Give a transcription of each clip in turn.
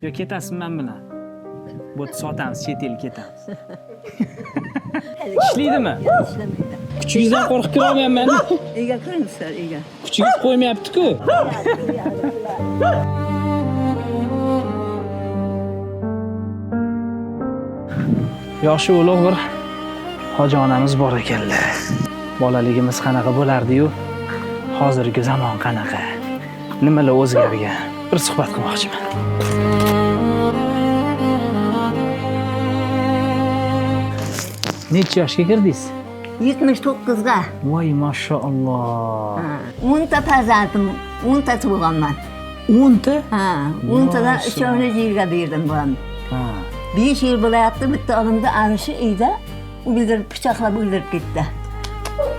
Yo ketasizmi men bilan? Bu yerda sotamiz, chet elga ketamiz. Ishlaydimi? Ishlamaydi. Kuchingizdan qo'rqib kirolmayapman. Uyga kiringizlar, uyga. Kuchingiz qo'ymayapti-ku. Yoshi ulug' bir hoji onamiz bor ekanlar. Bolaligimiz qanaqa bo'lardi-yu, hozirgi zamon qanaqa? Nimalar o'zgargan? Bir suhbat qilmoqchiman. Necha yoshga kirdingiz? 79'ga. Voy mashalloh. Ha, 10 ta farzandim, 10 ta tug'anman. 10 ta? Ha, 10 tadan Mashalloh. 3'uni yerga berdim bulam. Ha. 5 yil bo'layapti, bitta olimda ana shu uyda o'ldirib, pichoqlab o'ldirib ketdi.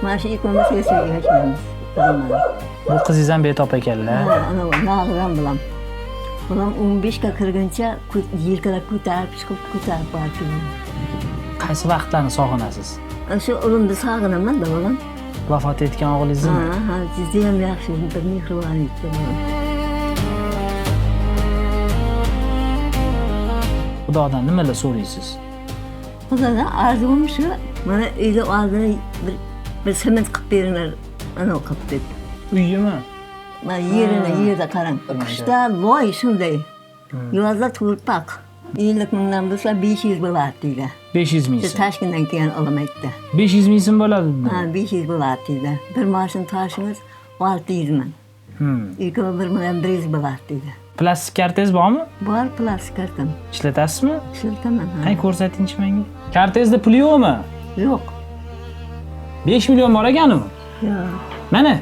Mana shu ikkovimiz yashaymiz. Bilaman. Bu qizingiz ham betob ekanlar. Ha, ana u nog'idan bilam. Bulam 15 ga kirguncha yelkalab ko'tarib chiqib ko'tarib borib keldim. Qaysi vaqtlarni sog'inasiz? Ana shu o'g'limni sog'inaman da bolam. Vafot etgan o'g'lingizni? Ha, ha, judayam yaxshi, bir mehribon edi bolam. Xudodan nimalar so'raysiz? Xudodan orzum shu, mana uyda oldini bir sement qilib beringlar, ana qilib deb. Uyimi? Mana yerini yerda qarang. Qishda loy shunday. Yozda to'rpoq. 50 mingdan bo'lsa 500 bo'ladi deydi. 500 ming Shu so'm. Toshkentdan kelgan olim aytdi. 500 ming so'm bo'ladi dedi. Ha, 500 bo'ladi deydi. Bir mashina toshingiz 600 ming. Ikkovi bir million 100 bo'ladi deydi. Plastik kartangiz bormi? Bor plastik kartam. Ishlatasizmi? Ishlataman. Ha. Qani ko'rsatingchi menga. Kartangizda pul yo'qmi? Yo'q. 5 million bor ekan u. Yo'q. Mana.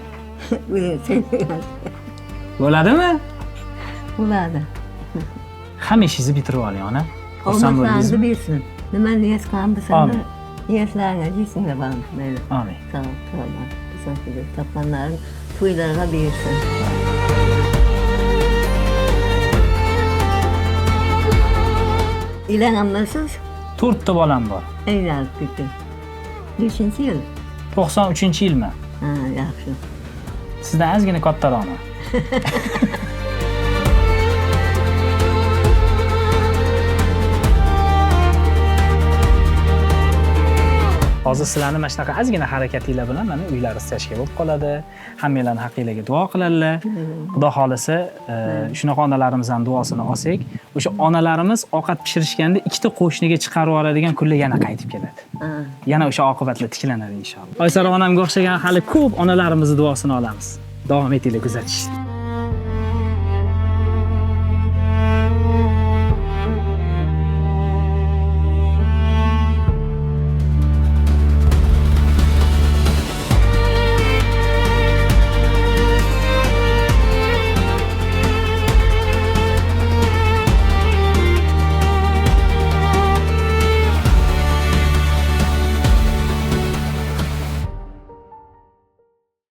Bo'ladimi? Bo'ladi. Hamma ishingizni bitirib oling, ona. Xursand Omadlarni bo'ldingizmi? bersin. Nima niyat qilgan bo'lsam, Amin. niyatlaringga yetsinlar bolam. Mayli. Amin. Sağ ol, sağ ol. Topganlarim to'ylarga bersin. Uylanganmisiz? 4 ta bolam bor. Uylanib ketdim. Nechinchi yil? 93-yilmi? Ha, yaxshi. Sizdan ozgina kattaroqman. Hozir sizlarni mana shunaqa ozgina harakatinglar bilan mana uylaringiz tashkil bo'lib qoladi. Hammanglarning haqqinglarga duo qiladilar. Xudo xolisa, shunaqa onalarimizdan duosini olsak, o'sha onalarimiz ovqat pishirishganda ikkita qo'shniga chiqarib yuboradigan kunlar yana qaytib keladi. Yana o'sha oqibatlar tiklanadi inshaalloh. Oysara onamga o'xshagan hali ko'p onalarimizni duosini olamiz. Davom etinglar kuzatishda.